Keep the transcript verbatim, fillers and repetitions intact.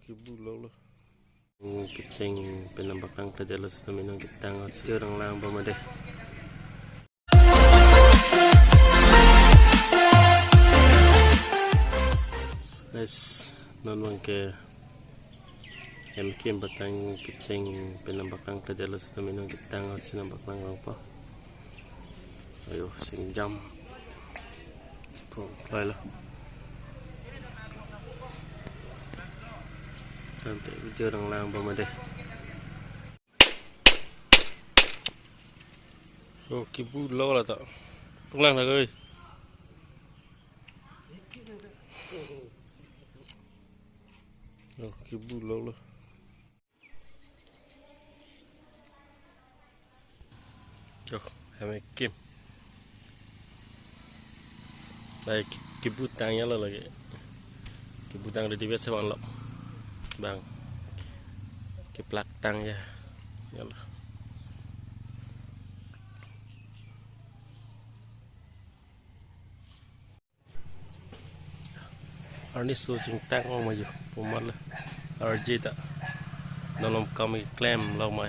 Kibu lo lo. Kecheng pen nangpaklang klemlo seta meno ketang video nanglang bom ade. Guys, non abang ke hem kim patang kecheng pen nangpaklang klemlo seta meno ketang si nangpaklang bom po. Ayo, singjam. Po, klai lo. Tangte video nanglang bom ade. Oh, kibu lo la ta. Paklang lagi. Oh, kibu lo lo. Oh, hem kim. Baik, kibu tang ya lo lagi. Kibu tang ready biasa bang lo. Bang. Kiplak tang ya. Ya lo. Arni so chingtang ong ma yo, pumal le. Arje ta. Dalam kami klem lo ma.